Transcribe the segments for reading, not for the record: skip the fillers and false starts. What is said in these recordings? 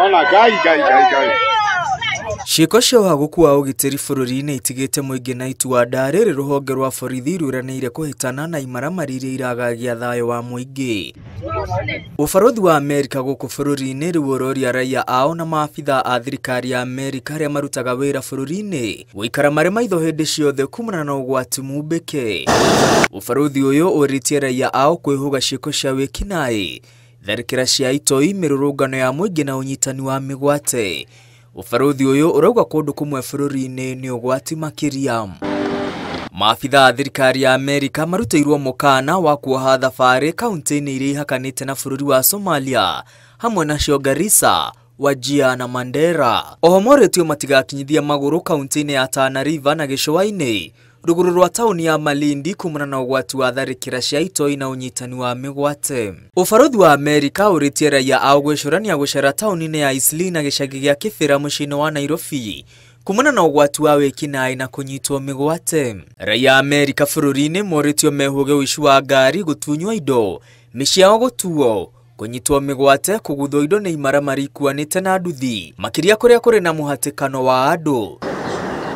Ona ngai ngai ngai ngai. Ciĩko cia ũhagũku wa ũgitĩri bũrũri-inĩ itigĩte mũingĩ na itua nda rĩrĩ rũhonge rwa borithi rwĩranĩire kũhĩtana na imaramari iria iragagia thayũ wa mũingĩ. Ũbarũthi wa Amerika gũkũ bũrũri-inĩ rĩu ũroria raia ao na maabitha a thirikari ya Amerika arĩa marutaga wĩra bũrũri-inĩ gũikara marĩ maitho hĩndĩ ciothe kumana na ũgwati mumbĩke. Ũbarũthi ũyũ ũrĩtie raia ao kwĩhũga ciĩko cia wĩkinaĩ, tharĩkĩra cia itoi, mĩrũrũngano ya mũingĩ na ũnyitani wa mĩgwate. Ũbarũthi ũyũ ũrauga kũndũ kũmwe bũrũri-inĩ nĩ ũgwati makĩria. Maabitha a thirikari ya Amerika marutĩirwo mũkana wa kuoha thabarĩ kaunti-inĩ iria ihakanĩte na bũrũri wa Somalia hamwe nacio Garissa, Wajir na Mandera. Oho morĩtio matigakinyithie magũrũ kaunti-inĩ ya Tana River na gĩcũa-inĩ rũgũrũ rwa taũni ya Malindi kumana na ũgwati wa tharĩkĩra cia itoi na ũnyitani wa mĩgwate. Ũbarũthi wa Amerika ũrĩtie raia ao gwĩcũrania gũcera taũni-inĩ ya Eastleigh na gĩcagi gĩa Kĩbĩra mũciĩ-inĩ wa Nairobi kumana na ũgwati wa wĩkinaĩ na kũnyitwo mĩgwate. Raia a Amerika bũrũri-inĩ morĩtio mehũge ũici wa ngari, gũtunywo indo, mĩciĩ yao gũtuo, kũnyitwo mĩgwate, kũguthwo indo nĩ imaramari ikuanĩte na nduthi, makĩria kũrĩa kũrĩ na mũhatĩkano wa andũ.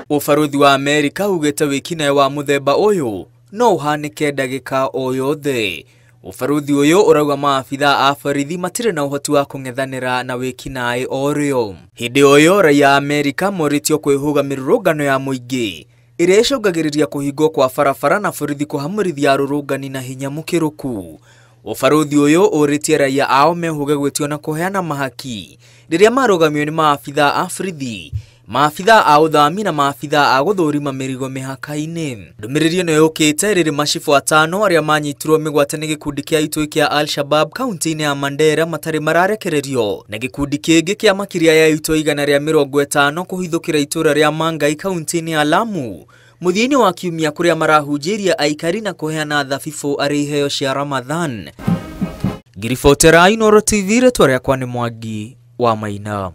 Ũbarũthi wa Amerika ugĩte wĩkinaĩ wa mũthemba ũyũ no ũhanĩke ndagĩka o yothe. Ũbarũthi ũyũ ũrauga maabitha a borithi matirĩ na ũhoti wa kũng'ethanĩra na wĩkinaĩ o rĩo. Hĩndĩ o ĩyo raia a Amerika morĩtio kwĩhũga mĩrũrũngano ya mũingĩ ĩrĩa ĩcũngagĩrĩria kũhingwo kwa barabara na borithi kũhamũrithia arũrũngani na hinya mũkĩrũku. Ũbarũthi ũyũ ũrĩtie raia ao mehũge gwĩtio na kũheana mahaki rĩrĩa marũgamio nĩ maabitha a borithi, maabitha a ũthami na maabitha a gũthũrima mĩrigo mĩhaka-inĩ. Ndũmĩrĩri ĩno yũkĩte rĩrĩ macibũ atano arĩa manyitirwo mĩgwate nĩ gĩkundi kĩa itoi kĩa Al-Shabab kaunti-inĩ ya Mandera matarĩ mararekererio na gĩkundi kĩngĩ kĩa makĩria ya itoi 150 kũhithũkĩra itũra rĩa Mangai kaunti-inĩ ya Lamu mũthia-inĩ wa kiumia kũrĩa marahunjĩria aikari na kũheana thabibũ arĩ iheo cia Ramadhan. Ngiribotera Inooro TV, rĩtwa rĩakwa nĩ Mwangi wa Maina.